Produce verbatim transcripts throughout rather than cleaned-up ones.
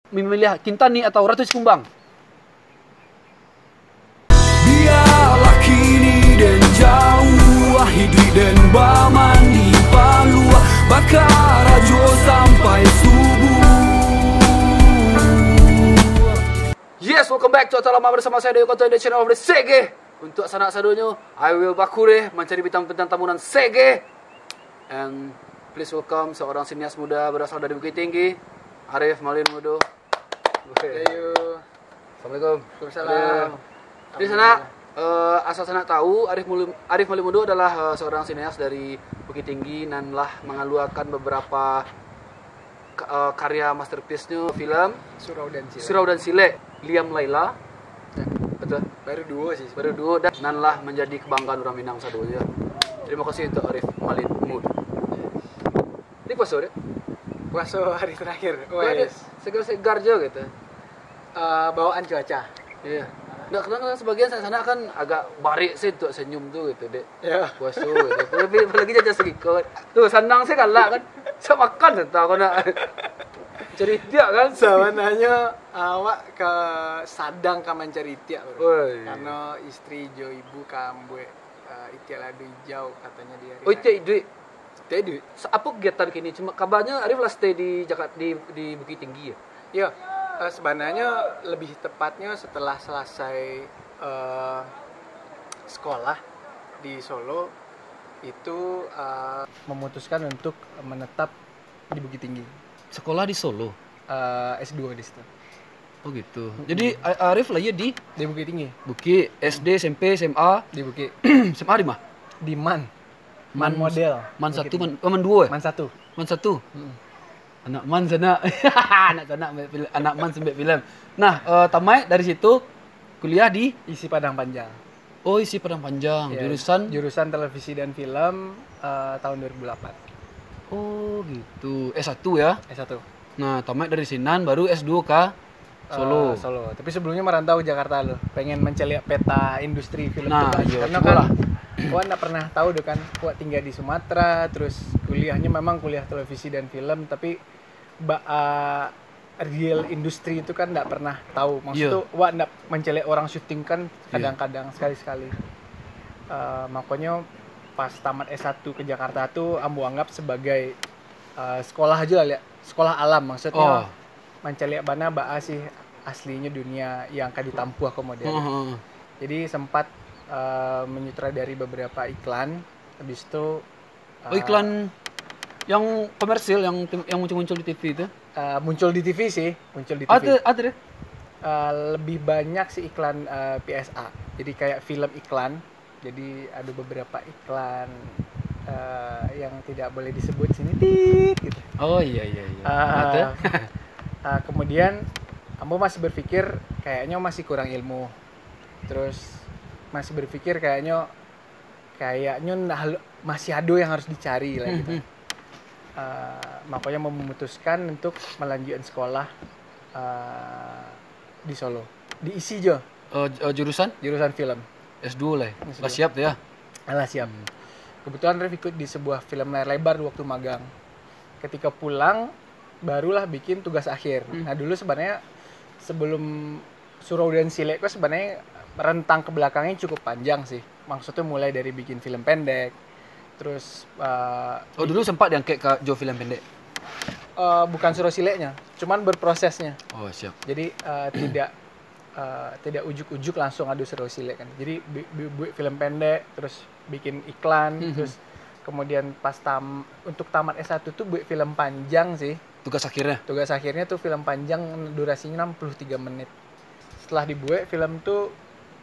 Memilih Kintani atau Ratu Sikumbang? Biarlah kini den jauah, iduik den bamandi paluah, bakarajo sampai subuh. Yes, welcome back to Atau Lama bersama saya Dewi Koto in the channel of the Sege. Untuk sanak sadonyo, I will bakureh mancari bintang-bintang tamu nan Sege. And please welcome seorang sinias muda berasal dari Bukittinggi, Arif Malin Mudo. Ayo. Assalamualaikum. Waalaikumsalam. Di sana, eh, asal sanak tahu, Arif Mulu- Arif Malin Mudo adalah eh, seorang sinias dari Bukittinggi nan lah mengeluarkan beberapa ka- eh, karya masterpiece-nyo, film Surau dan Silek. Surau dan Silek, Liam Laila. Betul. Baru duo sih. Baru duo dan nan lah menjadi kebanggaan orang Minang sadonyo. Terima kasih untuk Arif Malin Mudo. Ini puasa, Dek? Puasa hari terakhir. Wah, Dek, Wes. segar-segar je gitu. Eh, bawaan cuaca. Iya. Nggak, kadang-kadang sebagian sanak-sanak kan agak barik sih untuk senyum tu gitu, Dek. Ya. Puasa gitu. Tapi apalagi jajan serikot. Tu sanang sih galak kan. Sa makan santa kau nak. Cerita kan. Sebenarnya awak ke Sadang ka mancari itiak, bro. Woi. Karena istri jo ibu ka ambuek eh, itiak lado ijau katanya di hari Oh, itu raya. Duit. Itiak duit. Apa kegiatan kini? Cuma kabarnya Arif lah stay di Jakarta, di di Bukittinggi ya. Ya, eh, sebenarnya lebih tepatnya setelah selesai eh, sekolah di Solo itu eh, memutuskan untuk menetap di Bukittinggi. Sekolah di Solo. Eh, S dua di situ. Oh gitu. Jadi A- Arif lahir di Di Bukittinggi. Bukit, S D, S M P, S M A. Di Bukit. S M A di mana? Di Man. Man, model. Man Bukit satu, Tinggi. Man, oh, Man dua eh? Man satu. Man satu. Mm-mm. Anak Man sanak. Anak sanak ambil film, anak Man sambil film. Nah, eh, tamaik dari situ kuliah di Isi Padang Panjang. Oh, Isi Padang Panjang, Ya, jurusan jurusan televisi dan film eh, tahun dua ribu delapan. Oh, gitu. S satu ya. S satu. Nah, tamaik dari sinan baru S dua ka Solo. Eh, Solo. Tapi sebelumnya merantau ke Jakarta loh. Pengen menceliak peta industri film Nah, tuh, Bang. iya, Karena cubalah. Kan wak ndak pernah tahu tuh kan. Wak tinggal di Sumatera, terus kuliahnya memang kuliah televisi dan film, tapi ba uh, real industri itu kan ndak pernah tahu. Maksud Iya. Tuh wak ndak menceliak orang syuting kan kadang-kadang sekali-sekali. Eh, makanya pas tamat S satu ke Jakarta tuh ambo anggap sebagai eh, sekolah aja lah, lihat. Sekolah alam maksudnya. Oh. Menceliak bana baa sih aslinya dunia yang ka ditampuah ko model. Heeh, heeh. Jadi sempat eh, menyutradari beberapa iklan, habis itu Oh, iklan yang komersil yang yang muncul-muncul di T V itu. Eh, muncul di T V sih, muncul di T V. Ada ada deh. Eh, lebih banyak sih iklan eh, P S A. Jadi kayak film iklan. Jadi ada beberapa iklan eh, yang tidak boleh disebut sini, tit gitu. Oh iya iya iya. Ah, Ada. ah, kemudian ambo masih berpikir kayaknya masih kurang ilmu. Terus masih berpikir kayaknya kayaknya nah, masih ada yang harus dicari lah gitu. Mhm. Ah, makanya memutuskan untuk melanjutkan sekolah ah, di Solo. Di isi jo Eh, j- eh, jurusan jurusan film. S dua lah. Ya? S dua. Lah siap tuh ya. Alah siap. Kebetulan Rif ikut di sebuah film layar lebar di waktu magang. Ketika pulang barulah bikin tugas akhir. Nah, dulu sebenarnya sebelum Surau dan Silek kok sebenarnya rentang ke belakangnya cukup panjang sih. Maksudnya mulai dari bikin film pendek, terus uh, Oh, dulu sempat diangkat ke jo film pendek. Uh, bukan Surau Sileknya, cuman berprosesnya. Oh, siap. Jadi uh, tidak uh, tidak ujuk-ujuk langsung ada Surau Silek kan. Jadi bu- bu- buat film pendek, terus bikin iklan, Mhm. Terus kemudian pas tam untuk tamat S satu tuh buat film panjang sih. Tugas akhirnya. Tugas akhirnya tuh film panjang durasinya enam puluh tiga menit. Setelah dibuat film tuh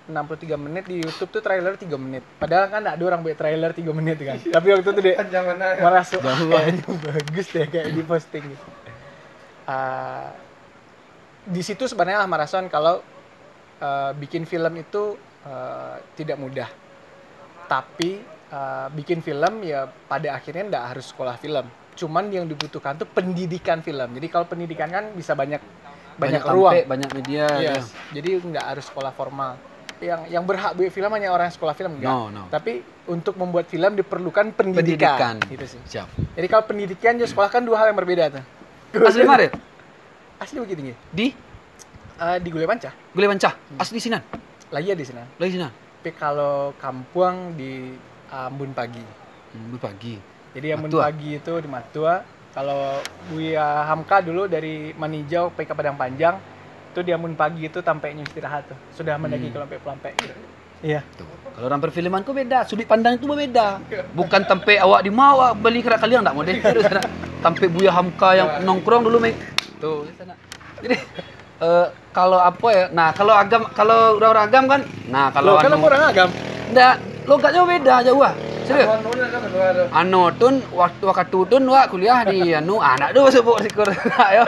enam puluh tiga menit, di YouTube tuh trailer tiga menit. Padahal kan ada orang buat trailer tiga menit kan. Tapi waktu itu dia Panjang mana? Merasa Jauh kayaknya bagus deh kayak di posting gitu. Ah, di situ sebenarnya lah merasakan kalau eh, bikin film itu eh, tidak mudah. Tapi eh, bikin film ya pada akhirnya ndak harus sekolah film. Cuman yang dibutuhkan tuh pendidikan film. Jadi kalau pendidikan kan bisa banyak banyak, Banyak ruang. Tampek, banyak media. Yes. Jadi nggak harus sekolah formal. Yang yang berhak buat film hanya orang yang sekolah film enggak. No, no. Tapi untuk membuat film diperlukan pendidikan. Pendidikan. Gitu sih. Siap. Jadi kalau pendidikan dan sekolah kan dua hal yang berbeda tuh. Asli Marit. Asli Bukittinggi. Di Ah, di Gulai Panca. Gulai Panca. Asli sinan. Lahia di sana. Lahia sinan. Tapi kalau kampuang di ah, Ambun Pagi. Hmm, Pagi. Jadi Ambun Matua. Pagi itu di Matua. Kalau Buya Hamka dulu dari Manijau pai ka Padang Panjang, itu di Ambun Pagi itu tampaknyo istirahat tuh. Sudah mandaki Hmm. Kelompok-Kelompok. Iya. Tuh. Kalau orang perfilman ko beda, sudut pandang itu berbeda. Bukan tampek awak di ma awak bali kerak kaliang, ndak model tu sana. Tampek Buya Hamka yang nongkrong dulu, Mek. Tuh, di sana. Jadi eh, kalau apa ya? Nah, kalau Agam, kalau orang-orang Agam kan, nah kalau Loh, kan anu, orang Agam. Ndak, logatnya beda jauh ah. Serius. Anu ni kan keluar tu. Anu tun waktu wakatu tun wak kuliah di anu anak tu sebut sikur nak yo.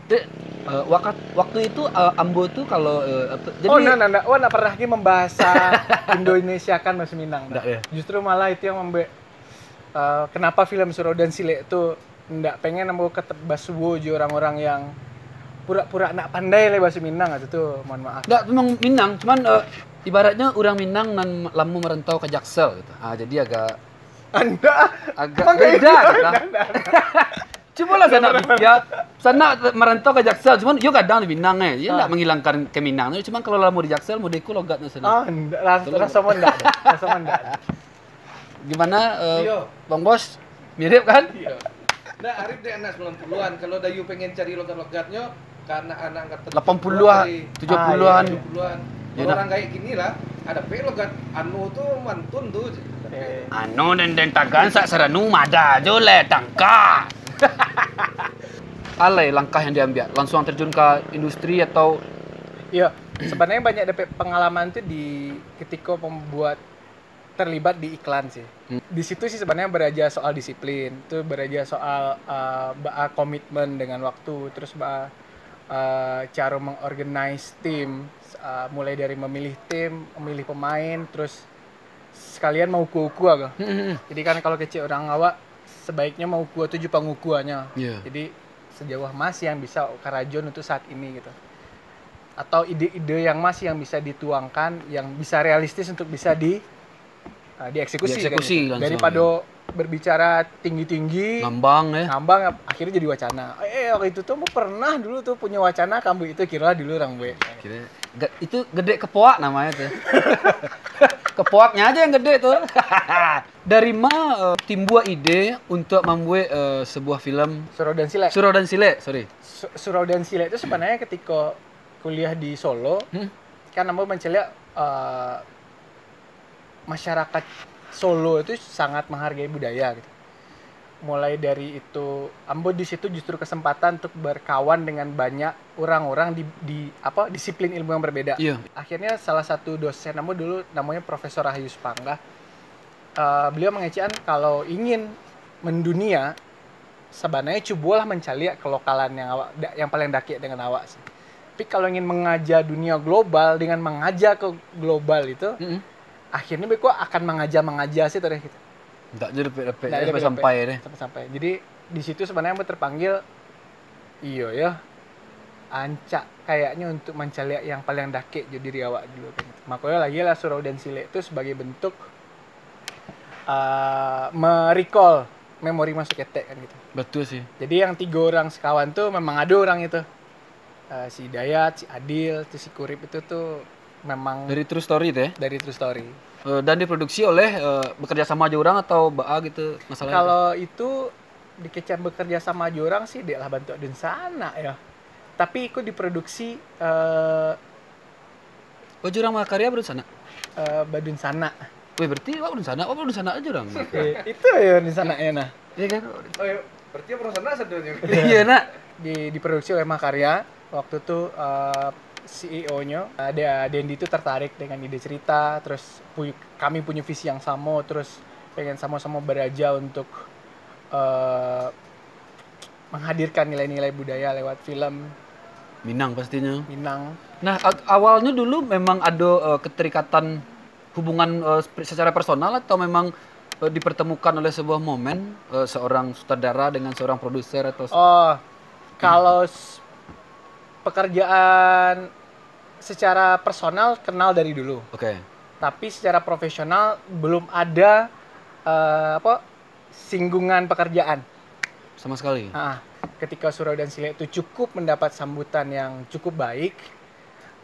Dek, eh, wakat, waktu itu eh, ambo tu kalau eh, apa, jadi Oh, nah, nah, nah. Wah, nak pernah lagi membahasa Indonesia kan bahasa Minang. Ndak, ya. Justru malah itu yang membuat eh, kenapa film Surau dan Silek tu ndak pengen ambo ket- basuo jo orang-orang yang pura-pura nak pandai lah bahasa Minang itu tuh, mohon maaf. Ndak memang Minang, cuman eh, ibaratnya orang Minang nan lama merantau ke Jaksel gitu. Ah jadi agak Anda agak Emang beda kayak gitu. Cubalah sanak ya, sanak merantau ke Jaksel, cuman yo kadang di Minang eh. Yo ndak menghilangkan ke Minang, cuman kalau lama di Jaksel modeko logatnya sana. Ah, ndak, ras, rasa mo ndak. Rasa mo ndak. Gimana eh, Iya. Bang Bos? Mirip kan? Iya. Nah, Arif dek anak sembilan puluhan. Kalau Dayu pengen cari logat-logatnyo, ke anak-anak angkatan Delapan puluhan, tujuh puluhan. Tujuh puluhan. Ya, Kalau nah. Orang gaek kini lah, ada pe logat anu tu mantun tu. Eh, Anu dan dan tagan sak saranu mada jo le tangka. Alai langkah yang diambil, langsung terjun ke industri atau Iya, sebenarnya banyak dapat pengalaman tuh di ketika membuat terlibat di iklan sih. Di situ sih sebenarnya belajar soal disiplin, tuh belajar soal uh, ba- komitmen dengan waktu, terus ba uh, cara mengorganize tim, uh, mulai dari memilih tim, memilih pemain, terus sekalian mau uku-uku agak. Jadi kan kalau kecil orang awak sebaiknya mau uku tuh jupang ukuannya. Iya. Jadi sejauh masih yang bisa karajon untuk saat ini gitu. Atau ide-ide yang masih yang bisa dituangkan, yang bisa realistis untuk bisa di uh, dieksekusi, Dieksekusi kan, gitu. Langsung, Daripada berbicara tinggi-tinggi, ngambang ya. Ngambang akhirnya jadi wacana. Eh waktu itu tuh pernah dulu tuh punya wacana kambuh itu kira dulu orang buat. Kira ge- itu gede kepoak namanya tuh. Kepoaknya aja yang gede tuh. Dari ma eh, timbua ide untuk membuat eh, sebuah film Surau dan Silek. Surau dan Silek, sorry. Su- Surau dan Silek itu sebenarnya ketika kuliah di Solo, Hmm. Kan ambo menceliak eh, masyarakat Solo itu sangat menghargai budaya gitu. Mulai dari itu, ambo di situ justru kesempatan untuk berkawan dengan banyak orang-orang di, di apa disiplin ilmu yang berbeda. Iya. Akhirnya salah satu dosen ambo dulu namanya Profesor Rahayu Supanggah. Eh, beliau mengecekan kalau ingin mendunia, sebenarnya cubolah mencaliak kelokalan yang awak da- yang paling dakik dengan awak sih. Tapi kalau ingin mengajar dunia global dengan mengajar ke global itu, Mm-mm. akhirnya beko akan mengajar-mengajar sih terus gitu. Ndak je dapet-dapet Ndak eh, dapet-dapet. Sampai deh. Sampai-sampai. Jadi di situ sebenarnya ambo terpanggil, iyo ya, ancak kayaknya untuk mencaliak yang paling dakik jo diri awak dulu kan. Makanya lagi lah Surau dan Silek itu sebagai bentuk uh, merecall memori masa ketek kan gitu. Betul sih. Jadi yang tiga orang sekawan tuh memang ada orang itu. Uh, si Dayat, si Adil, tuh si Kurip itu tuh memang Dari true story tuh ya. Dari true story. Eh, dan diproduksi oleh eh, bekerja sama aja orang atau baa gitu masalahnya? Kalau itu dikecam bekerja sama aja orang sih, dia lah bantu dunsanak ya. Tapi ikut diproduksi eh Oh, Jurang Mahakarya baru sana. eh, badunsanak. Weh, berarti awak baru sana, awak baru sana aja orang. Eh, itu ya dunsanaknya nah. Iya kan? Oh, iya. Berarti orang sana sadonyo. Iya nak. Di, diproduksi oleh Mahakarya. Waktu itu eh, C E O-nyo, eh, dia Dendi itu tertarik dengan ide cerita, terus pu- kami punya visi yang sama, terus pengen sama-sama beraja untuk eh, menghadirkan nilai-nilai budaya lewat film Minang pastinya. Minang. Nah, a- awalnya dulu memang ada eh, keterikatan hubungan eh, sp- secara personal atau memang eh, dipertemukan oleh sebuah momen eh, seorang sutradara dengan seorang produser atau se- Oh, kalau s- pekerjaan secara personal kenal dari dulu, Oke, tapi secara profesional belum ada eh, apa singgungan pekerjaan. sama sekali. Ah, Ketika Surau dan Silek itu cukup mendapat sambutan yang cukup baik,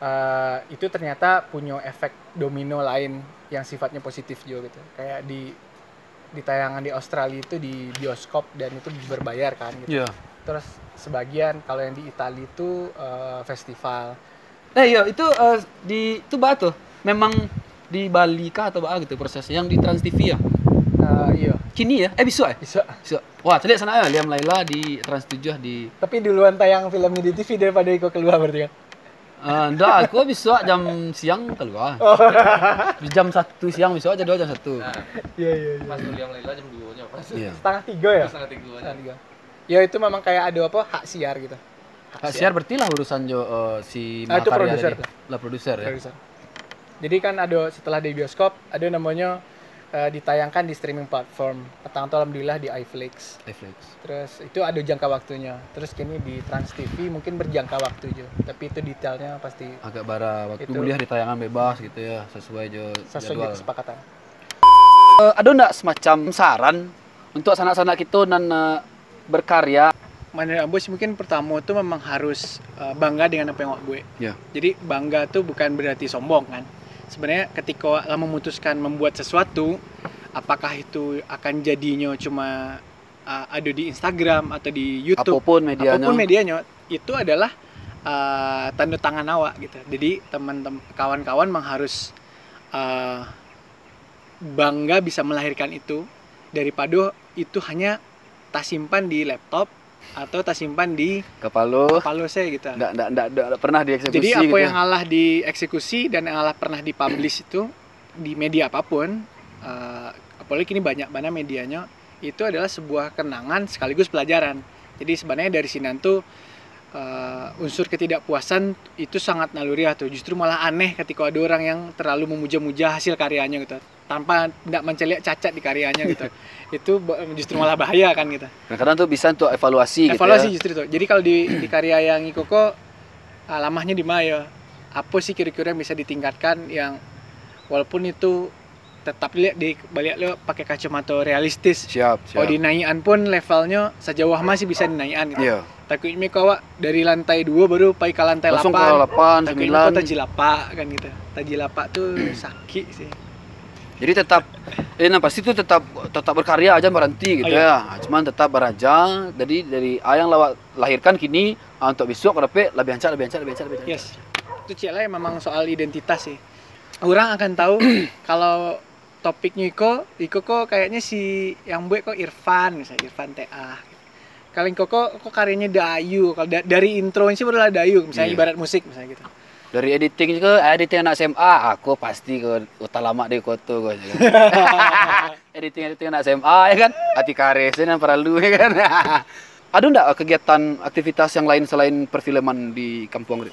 eh, itu ternyata punya efek domino lain yang sifatnya positif juga gitu. Kayak di di tayangan di Australia itu di bioskop dan itu berbayar kan gitu. Iya. Terus sebagian kalau yang di Italia itu eh, festival. Eh, iya, itu eh, di itu bah tuh. Memang di Bali kah atau bah gitu prosesnya yang di Trans T V ya? Eh, iya, Kini ya? Eh, besok eh? bisa. Besok. Wah, tadi sana ya, Liam Laila di Trans tujuh di Tapi duluan tayang filmnya di T V daripada iko keluar berarti kan? Eh, ndak, aku besok jam siang keluar. Di jam satu siang besok aja dua jam satu. Iya, iya, iya. Pas Liam Laila jam dua nya pas. Iya. Setengah tiga ya? Setengah tiga nya. Setengah tiga. Ya itu memang kayak ada apa hak siar gitu. Hak siar berarti lah urusan jo eh, si Ah, itu Makarya produser tadi. Tuh. Lah produser ya. Produser. Jadi kan ada setelah di bioskop, ada namanya eh, ditayangkan di streaming platform. Petang tu alhamdulillah di iFlix. Netflix. Terus itu ada jangka waktunya. Terus kini di Trans T V mungkin berjangka waktu je. Tapi itu detailnya pasti Agak bara waktu Itu. Boleh ditayangan bebas gitu ya, sesuai jo sesuai jadwal. Kesepakatan. Eh, ada ndak semacam saran untuk sanak-sanak kita nan eh, berkarya? Menurut ambo sih mungkin pertama tu memang harus uh, bangga dengan apa yang awak buat. Ya. Jadi bangga tu bukan berarti sombong kan. Sebenarnya ketika awak lah memutuskan membuat sesuatu, apakah itu akan jadinyo cuma uh, ada di Instagram atau di YouTube, Apapun medianya. apapun medianya, itu adalah uh, tanda tangan awak gitu. Jadi teman-teman kawan-kawan memang harus uh, bangga bisa melahirkan itu daripada itu hanya tasimpan di laptop atau tasimpan di Kepala. kepala saya gitu. Ndak, ndak, ndak, ndak, ndak pernah dieksekusi Jadi apa gitu yang ya. Alah dieksekusi dan yang alah pernah dipublish itu di media apapun, eh, apalagi ini banyak banget medianya, itu adalah sebuah kenangan sekaligus pelajaran. Jadi sebenarnya dari sinan tuh eh, unsur ketidakpuasan itu sangat naluriah tuh. Justru malah aneh ketika ada orang yang terlalu memuja-muja hasil karyanya gitu, tanpa ndak menceliak cacat di karyanya gitu. Itu ba- justru malah bahaya kan gitu. Kadang-kadang tuh bisa untuk evaluasi gitu Evaluasi ya. Justru tuh. Jadi kalau di, di karya yang iko ko ah, lamahnya di mana ya? Apa sih kira-kira yang bisa ditingkatkan yang walaupun itu tetap lihat di balik lo pakai kacamata realistis. Siap, siap. Kalau dinaikan pun levelnya sejauh masih bisa dinaikan gitu. Iya. Takutnya kau awak dari lantai dua baru pai ke lantai Langsung ke delapan. delapan, Takutnya sembilan. Kau tajilapak kan gitu. Tajilapak tuh sakit sih. Jadi tetap eh nah pasti tuh tetap tetap berkarya aja berhenti gitu Oh, iya. Ya. Cuman tetap beraja. Jadi dari ah, yang lawak lahirkan kini ah, untuk besok kau dapet lebih ancak, lebih ancak, lebih ancak, lebih ancak. Yes. Itu cek lah memang soal identitas sih. Orang akan tahu kalau topiknya iko, iko kok kayaknya si yang buat kok Irfan misalnya Irfan T A. Kalau kok kok kok karyanya Dayu, kalau da- dari intro sih barulah Dayu misalnya Iya. Ibarat musik misalnya gitu. Dari editing ke editing anak S M A, aku pasti ke utah lamak di koto gue. Editing editing anak S M A ya kan, hati kares yang perlu ya kan. Ada ndak kegiatan aktivitas yang lain selain perfilman di kampung?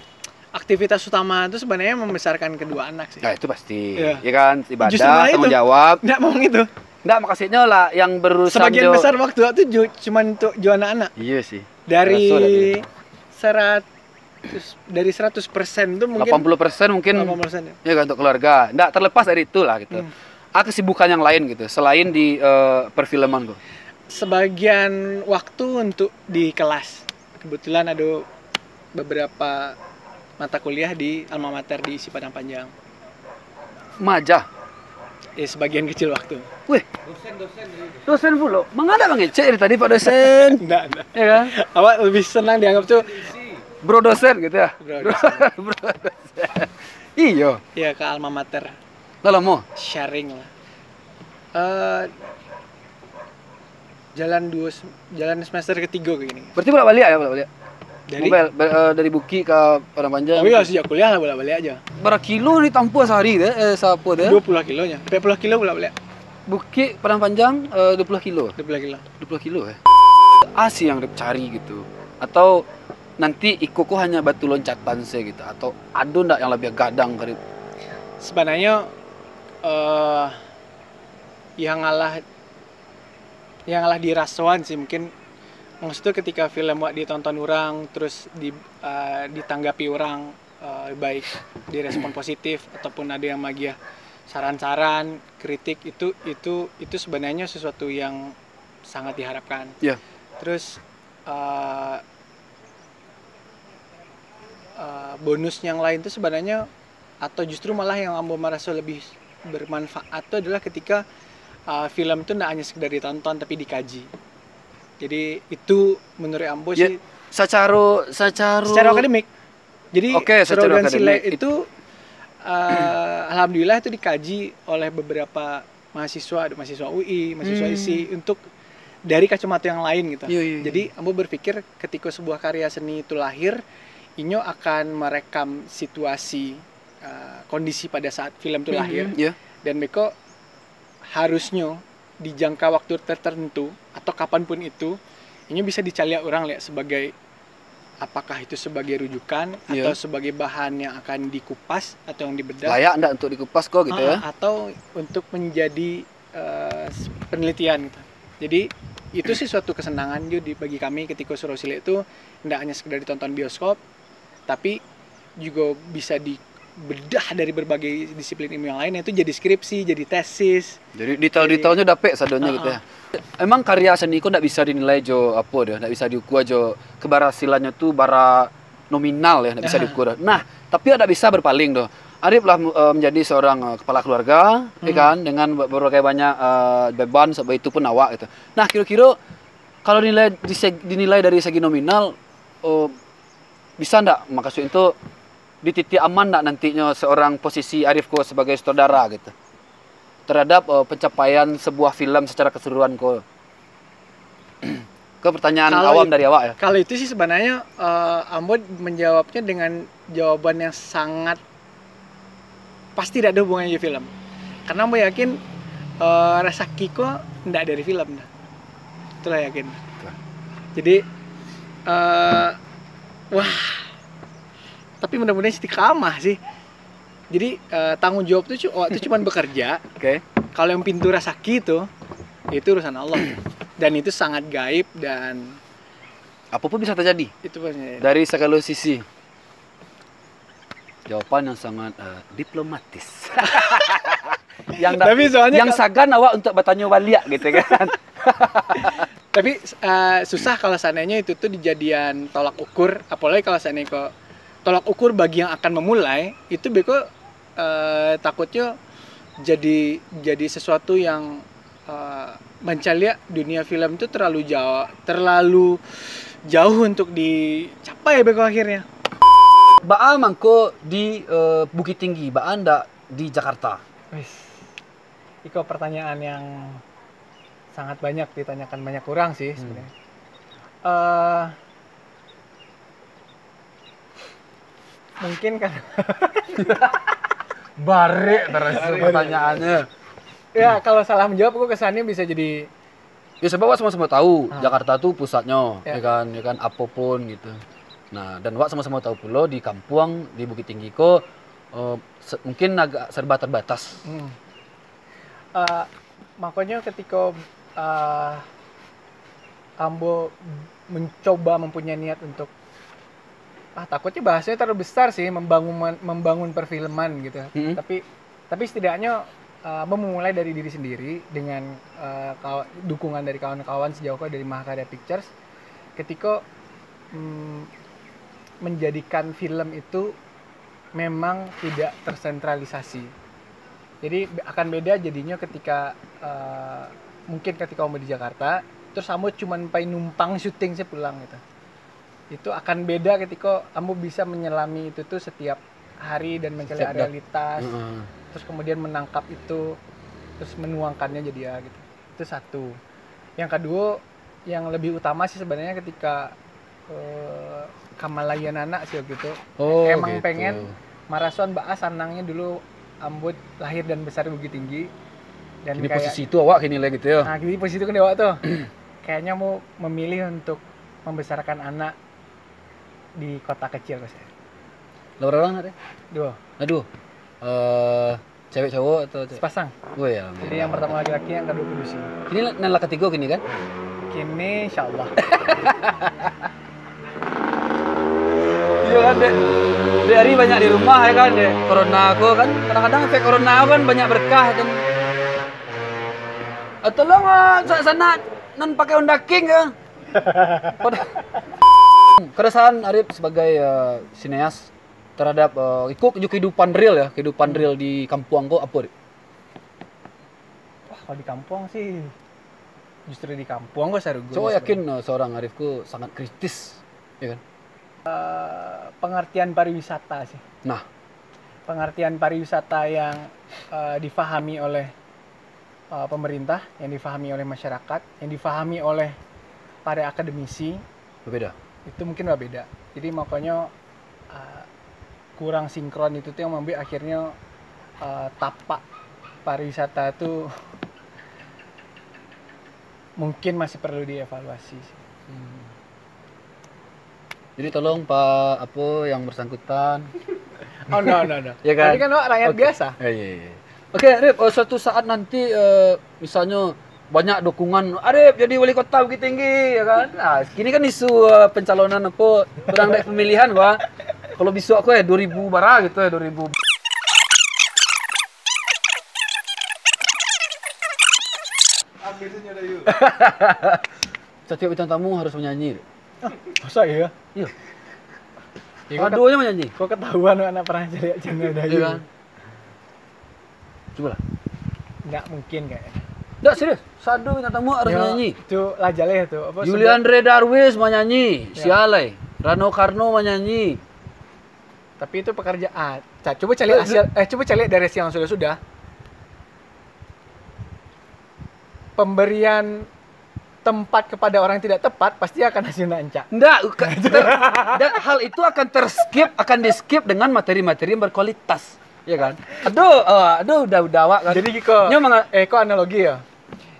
Aktivitas utama itu sebenarnya membesarkan kedua anak sih. Nah itu pasti, Iya. ya kan ibadah, Justru malah tanggung itu. Jawab. Nggak mau gitu. Nggak, makasihnya lah yang berurusan Sebagian jo- besar waktu itu ju- cuman untuk jo anak-anak. Iya sih. Dari Rasa lah dia. seratus dari seratus persen tuh mungkin Delapan puluh persen mungkin delapan puluh persen ya. Ya kan untuk keluarga. Nggak terlepas dari itu lah gitu. Hmm. Ah kesibukan yang lain gitu selain di eh, perfilman kok. Sebagian waktu untuk di kelas. Kebetulan ada beberapa mata kuliah di alma mater di isi Padang Panjang. Maja. Ya sebagian kecil waktu. Wih. Dosen pula. Mengapa mengecek dari tadi Pak dosen? Enggak, enggak. Ya kan? Awak lebih senang dianggap tuh Bro dosen gitu ya. Bro dosen. Bro dosen. Iyo. Ya ke alma mater Dah lama. sharing lah. Eh jalan dua se- jalan semester ketiga kayak gini. Berarti bolak balik ya bolak balik. Dari Mobile ber- eh, dari Bukit ke Padang Panjang. Oh iya sejak kuliah lah bolak balik aja. Berapa kilo ditampuh sehari deh? Eh, siapa deh? Dua puluh kilonya, empat puluh kilo bolak balik. Bukit Padang Panjang eh, dua puluh kilo. Dua puluh kilo. Dua puluh kilo eh. Asi yang dicari gitu. Atau nanti iko ko hanya batu loncatan saja gitu. Atau ada ndak yang lebih gadang kali? Sebenarnya eh yang ngalah yang ngalah dirasoan sih mungkin maksudnya ketika film wak ditonton orang terus di eh, ditanggapi orang eh, baik direspon positif ataupun ada yang magiah saran-saran kritik itu itu itu sebenarnya sesuatu yang sangat diharapkan Ya. terus Eh, eh, bonus yang lain tu sebenarnya, atau justru malah yang ambo maraso lebih bermanfaat tu adalah ketika, eh, film tu ndak hanya sekedar ditonton tapi dikaji. Jadi itu menurut ambo Ya, sih sacaro sacaro secara akademik. Jadi Oke, secara Surrogan akademik. Silek itu, eh, alhamdulillah itu dikaji oleh beberapa mahasiswa, ada mahasiswa U I, mahasiswa Hmm. I S I untuk dari kacamata yang lain gitu. Iya, iya, iya. Jadi ambo berpikir ketika sebuah karya seni itu lahir, inyo akan merekam situasi, eh, kondisi pada saat film itu lahir, Ya. dan beko harusnyo di jangka waktu tertentu atau kapanpun itu, inyo bisa dicaliak orang lihat sebagai, apakah itu sebagai rujukan Iya. atau sebagai bahan yang akan dikupas atau yang dibedah. Layak ndak untuk dikupas kok gitu ya? Ah, atau untuk menjadi, eh, s- penelitian gitu. Jadi itu sih suatu kesenangan juga di, bagi kami ketika Surau Silek itu ndak hanya sekedar ditonton bioskop, tapi juga bisa dibedah dari berbagai disiplin ilmu yang lain, itu jadi skripsi, jadi tesis. Jadi detail-detailnya dapek sadonyo gitu ya. Emang karya seni ko ndak bisa dinilai jo apa dia, ndak bisa diukur jo keberhasilannya tu bara nominal ya, ndak bisa diukur. Nah, tapi ndak bisa berpaling doh. Arif lah eh, menjadi seorang eh, kepala keluarga, ya kan, dengan be- berbagai banyak eh, beban sebab itu pun awak gitu. Nah, kira-kira kalau dinilai dise- dinilai dari segi nominal, eh, bisa ndak maksud itu di titik aman ndak nantinya seorang posisi Arif ko sebagai sutradara gitu terhadap eh, pencapaian sebuah film secara keseluruhan ko? Ke pertanyaan Kalau awam it- dari awak ya. Kalau itu sih sebenarnya eh, ambo menjawabnya dengan jawaban yang sangat pasti tidak ada hubungannya dengan film. Karena ambo yakin eh, rasaki ko ndak dari film dah. Itulah yakin. Jadi eh, wah, tapi mudah-mudahan istiqamah sih. Jadi eh, tanggung jawab tu cu- awak tu cuma bekerja. Oke. Kalau yang pintu rasaki tu, itu urusan Allah. Dan itu sangat gaib dan Apapun bisa terjadi itu pasti. Dari segala sisi. Jawaban yang sangat eh, diplomatis. yang Tapi soalnya yang ka- sagan awak untuk bertanya balik gitu kan. Tapi eh, susah kalau seandainya itu tuh dijadian tolak ukur, apalagi kalau seandainya kok tolak ukur bagi yang akan memulai, itu beko eh, takutnya jadi jadi sesuatu yang eh, mencaliak dunia film itu terlalu jauh, terlalu jauh untuk dicapai beko akhirnya. Baa mangko di eh, Bukittinggi, baa ndak di Jakarta? Wis. Iko pertanyaan yang sangat banyak ditanyakan banyak orang sih sebenarnya. Eh mungkin kan Barek terus pertanyaannya. Ya kalau salah menjawab kok kesannya bisa jadi Ya sebab awak sama-sama tahu Ah. Jakarta tu pusatnya, Ya. ya kan, ya kan, apapun gitu. Nah, dan awak sama-sama tahu pulo di kampuang di Bukittinggi ko eh, se- mungkin agak serba terbatas. Hmm. Eh, makanya ketika eh, ambo mencoba mempunyai niat untuk ah takutnya bahasanya terlalu besar sih membangun membangun perfilman gitu. Mm-mm. Tapi tapi setidaknya eh, ambo memulai dari diri sendiri dengan eh, kawa- dukungan dari kawan-kawan sejauh dari Mahakarya Pictures. Ketika mm, menjadikan film itu memang tidak tersentralisasi. Jadi be- akan beda jadinya ketika eh, mungkin ketika ambo di Jakarta, terus ambo cuman pai numpang syuting saya pulang gitu. Itu akan beda ketika ambo bisa menyelami itu tuh setiap hari dan mencari Setiap dat- realitas, Heeh. terus kemudian menangkap itu, terus menuangkannya jadi ya gitu. Itu satu. Yang kedua, yang lebih utama sih sebenarnya ketika eh, kamalayan anak sih waktu itu. Oh, Emang gitu. pengen marasakan baa sanangnya dulu ambo lahir dan besar di Bukittinggi. Dan Ini kayak posisi itu awak kini lah gitu ya. Nah, jadi posisi itu kan di awak tuh. Kayaknya mau memilih untuk membesarkan anak di kota kecil, Mas. Lah berapa orang nak deh? Dua. Aduh. Eh, cewek cowok atau cewek? Sepasang. Woi, Jadi yang pertama laki-laki, yang kedua produksi. Ini nan lah ketiga kini kan? Kini insya Allah. Iya kan, dek. Dek hari banyak di rumah ya kan, dek. Corona aku kan, kadang-kadang efek corona aku kan banyak berkah kan. Ah, tolong ah, sa- sanak nan pakai Honda King ya. Pada keresahan Arif sebagai eh, sineas terhadap eh, iko jo kehidupan real ya, kehidupan real di kampuang ko apo, Rip? Wah, kalau di kampuang sih justru di kampuang ko sarugo. Cowok yakin eh, seorang Arif ko sangat kritis, ya kan? Pengertian pariwisata sih. Nah, Pengertian pariwisata yang eh, difahami oleh eh, pemerintah, yang difahami oleh masyarakat, yang difahami oleh para akademisi, berbeda. Itu mungkin berbeda. Jadi makanya uh, kurang sinkron itu tuh yang membuat akhirnya uh, tapak pariwisata tuh mungkin masih perlu dievaluasi sih. Hmm. Jadi tolong Pak apa yang bersangkutan. Oh no no no. Ya kan? Tapi kan awak rakyat Oke. Biasa. Eh, iya, iya. Oke, Rip, eh, suatu saat nanti eh, misalnya banyak dukungan Arif jadi wali kota Bukit Tinggi, ya kan? Nah, kini kan isu eh, pencalonan apa kurang dari pemilihan, wah. Kalau besok aku eh dua ribu bara gitu ya, dua ribu. Setiap bintang tamu harus menyanyi. Masa iya? Iya. Ya, kok, Dua-duanya menyanyi. Kok ketahuan anak pernah cari channel Dayu? Iya kan? Cobalah. Nggak mungkin kayaknya. Enggak serius. Sado bintang tamu harus Ya, menyanyi. Itu lah jaleh tuh. Apa Yulian Rey Darwis menyanyi, Ya. Sialai. Rano Karno menyanyi. Tapi itu pekerjaan. Nah, coba cari hasil eh coba cari dari hasil yang sudah-sudah. Pemberian tempat kepada orang yang tidak tepat pasti akan hasilnya ancak. Enggak, uka- ter- dan hal itu akan terskip, akan di-skip dengan materi-materi yang berkualitas, ya kan? Aduh, eh, aduh udah udah awak kan. Jadi kok Nyo manga- eh kok analogi ya.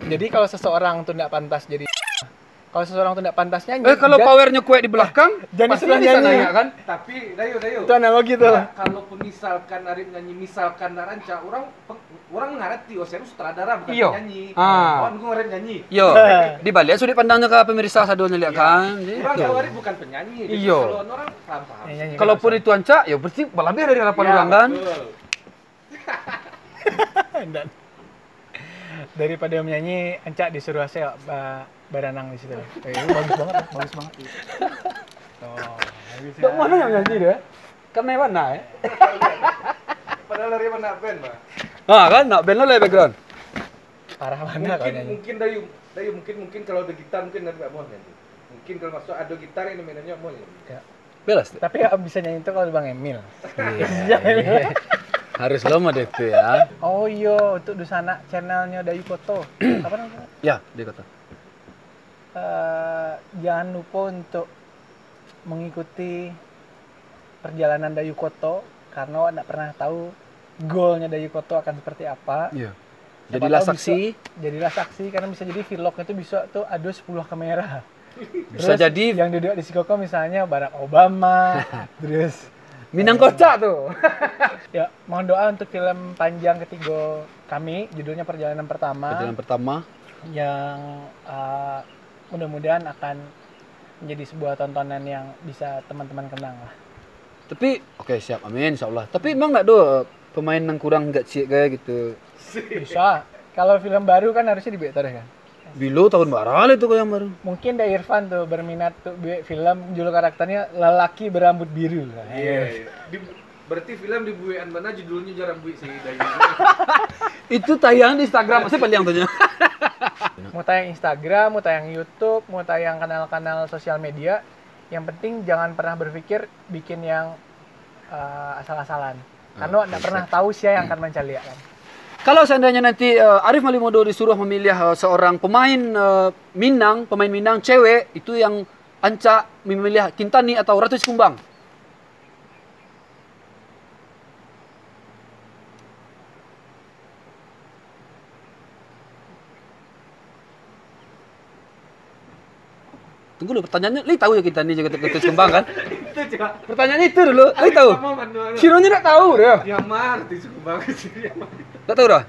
Jadi kalau seseorang tuh nggak pantas jadi kalau seseorang tuh nggak pantas nyanyi. eh kalau ja- powernya kuat di belakang, Jadi pasti sudah di sana nyanyi. Ya kan? Tapi Dayu, Dayu. Itu analogi tuh. Ya, kalau misalkan Arif nyanyi, misalkan ndak rancak, orang peng- orang ngarati, oh, saya sutradara bukan Iyo. penyanyi. Ah. Oh, aku ngarep nyanyi. Yo, dibalik sudut pandangnya ke pemirsa sadonya lihat kan. Orang tahu Arif bukan penyanyi. Jadi Iyo. Kalau orang paham-paham. Ya, nyanyi. Kalaupun itu ancak, ya berarti lebih dari harapan Ya, orang kan. Betul. Dan daripada menyanyi ancak disuruh saya ba- berenang di situ. Eh, itu bagus banget, bagus banget. Oh, bagus Tak mana yang nyanyi dia? Kan mana eh? Padahal dari mana band, Pak? Ah kan, nak band lo lah background. Parah mana kalau Mungkin nyanyi. Mungkin Dayu, Dayu mungkin mungkin kalau ada gitar mungkin Arif nggak mau nyanyi. Mungkin kalau masuk ada gitar yang mainannya mau nyanyi. Ya. Belas. Tapi yang bisa nyanyi itu kalau Bang Emil. Iya, iya. Harus lo mah deh tuh ya. Oh iyo, untuk di sana channelnya Dayu Koto. Apa namanya? Ya, di kota. Eh, jangan lupa untuk mengikuti perjalanan Dayu Koto karena awak nggak pernah tahu goalnya Dayu Koto akan seperti apa. Iya. Siapa Jadilah tahu saksi. Bisa, jadilah saksi karena bisa jadi vlognya tuh bisa tuh ada sepuluh kamera. Bisa Terus jadi yang duduk di sikoko misalnya Barack Obama, terus Minang kocak tuh. Ya, mohon doa untuk film panjang ketiga kami, judulnya Perjalanan Pertama, Perjalanan pertama. Yang uh, mudah-mudahan akan menjadi sebuah tontonan yang bisa teman-teman kenang lah. Tapi oke siap, amin insyaallah. Tapi emang nak do pemain yang kurang gak ciek kayak gitu. Bisa. Kalau film baru kan harusnya dibuat terus kan. Bilo tahun bara lah itu yang baru. Mungkin Da Irfan tuh berminat tuh buat film judul karakternya lelaki berambut biru. Iya, iya. Di, berarti film dibuekan mana judulnya jarang buat sih Dayu. Itu tayang di Instagram masih paling tuh. Mau tayang Instagram, mau tayang YouTube, mau tayang kanal-kanal sosial media, yang penting jangan pernah berpikir bikin yang uh, asal-asalan. Karena nggak pernah tahu siapa yang akan mencaliak kan. Kalau seandainya nanti uh, Arif Malimodo disuruh memilih uh, seorang pemain uh, Minang, pemain Minang cewek itu yang ancak memilih Kintani atau Ratu Sikumbang. Tunggu dulu, pertanyaannya, Li tahu ya Kintani juga Ratu Sikumbang kan? Itu cuma. Pertanyaannya itu dulu, Li tahu? Sama Manu. Kironyo tak tahu dia. Yang mar di Sikumbang sih yang mar. Tak tahu dah.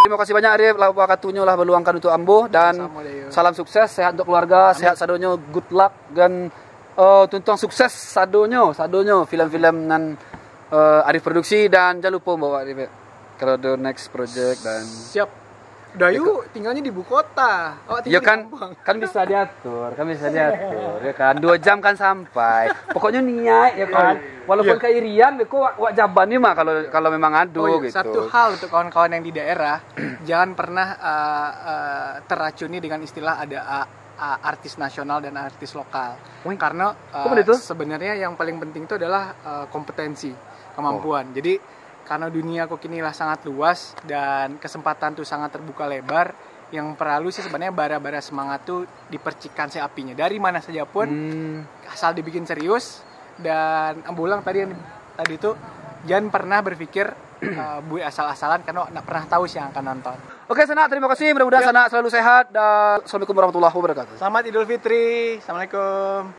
Terima kasih banyak Arif lah wakatunya lah meluangkan untuk ambo dan Sama, Dayu. Salam sukses, sehat untuk keluarga, sehat sadonyo, good luck dan uh, tuntuang sukses sadonyo, sadonyo film-film nan uh, Arif produksi dan jangan lupa bawa Arif ya. Kalau ada next project dan Siap. Dayu tinggalnya di ibu kota. Awak tinggal di kampuang. Kan bisa diatur, kan bisa diatur, ya kan? Dua jam kan sampai. Pokoknya niat, ya kan? Walaupun kairian, beko wak, wak jaban ni mah kalau, kalau memang ado. Oh, iya, gitu. Satu hal untuk kawan-kawan yang di daerah, jangan pernah eh, eh, teracuni dengan istilah ada a- a- artis nasional dan artis lokal. Wih, karena eh, sebenarnya yang paling penting itu adalah eh, kompetensi, kemampuan. Jadi karena dunia kok kini lah sangat luas dan kesempatan tuh sangat terbuka lebar, yang perlu sih sebenarnya bara-bara semangat tuh dipercikan si apinya dari mana saja pun, asal dibikin serius. Dan ambo ulang tadi yang tadi tuh, jangan pernah berpikir eh, buat asal-asalan karena nggak pernah tahu sih yang akan nonton. Oke, Sanak, terima kasih. Mudah-mudahan Sanak selalu sehat dan assalamualaikum warahmatullahi wabarakatuh. Selamat Idul Fitri. Assalamualaikum.